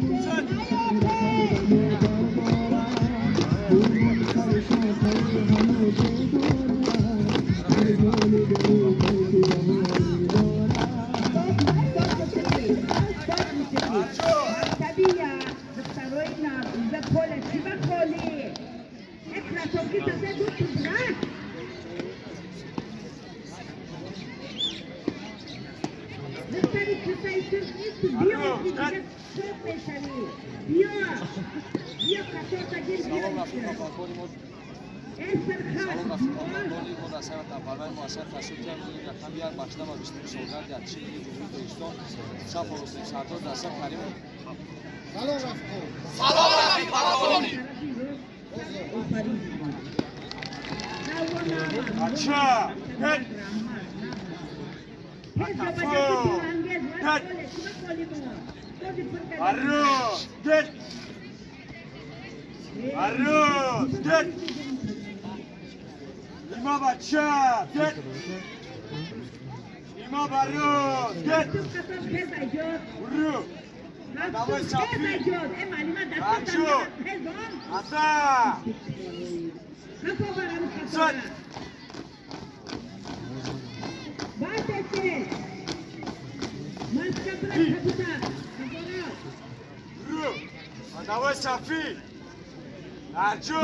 Сет. Арчо. Салом, рафиқ ва ҳамкори мо. Салом, рафиқ ва ҳамкорони мо дар сайра барномаи муассисаи таҳсилоти рақами як бахшида ба 20 солгарди артиши миллии Ҷумҳурии Тоҷикистон саф оростем. Сардор даста Каримов. Салом, рафиқо. Салом, рафиқ полковник. Бача. Гет. Акафо. Гет. Ару. Гет. Ару. Гет. Има бача. Гет. Има бару. Гет. Уру. Давай, Сафи. Арчо. Ата. Сет. Ру. Давай, Сафи. Арчо.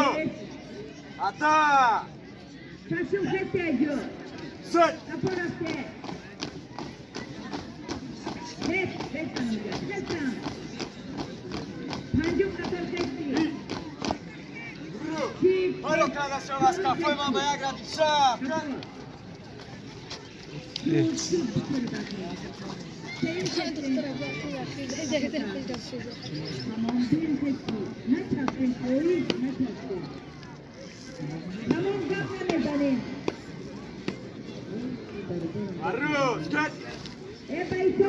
Ата. Сет. Ру. Ҳоро кардашон аз кафои ман ба як радиф шаб. Ару. Гет.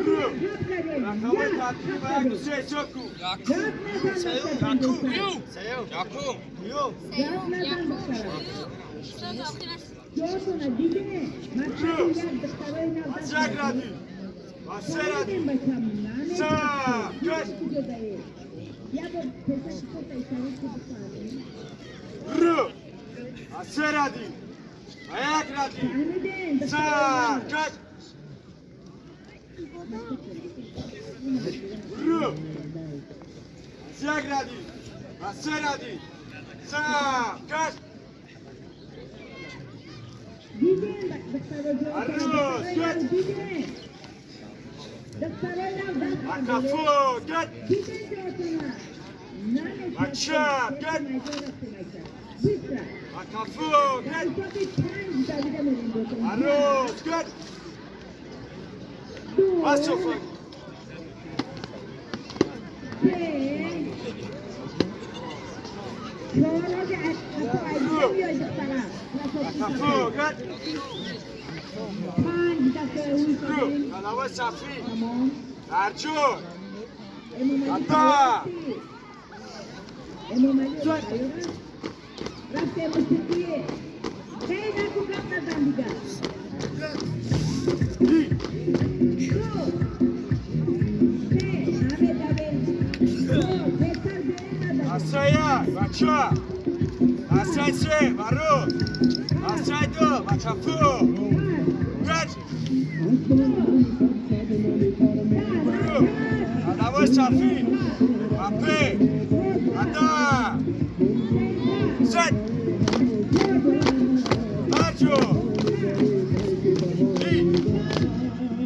Ру. Рақамҳои тартибӣ ба як ду се ҳисоб кун. Якум. Дуюм. Аз як радиф. Ба се радиф. Саф. Гет. Ру. Аз се радиф. Ба як радиф. Саф. Гет. Ру. Аз як радиф. Ба се радиф. Саф. Гет. Ару. Гет. Акафо. Гет. Бача. Гет. Акафо. Гет. Ару. Гет. Басофа. Ру. Акафо. Гет. Ру. Галавои Сафӣ. Арчо. Ата. Сет. И. Асая. Бача. Асай се. Бару. Асай ду. Бачафу. Гет. Ру. Галавои Сафӣ. Бапе. Ата. Сет. Арчо. И.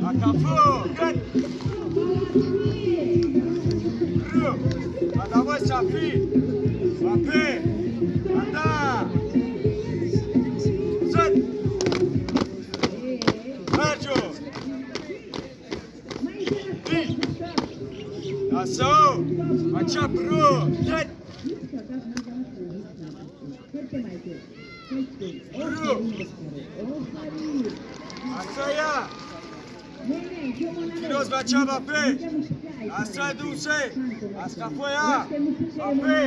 Акафу. Гет. Ру. Галавои Сафӣ. Бапе. Ата. Сет. Арчо. И. Асо. Бача бру. Гет. Ру. Асая. Фирӯз бача бапе. Асай ду се. Аз кафоя. Бапе.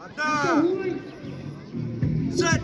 Ата. Сет.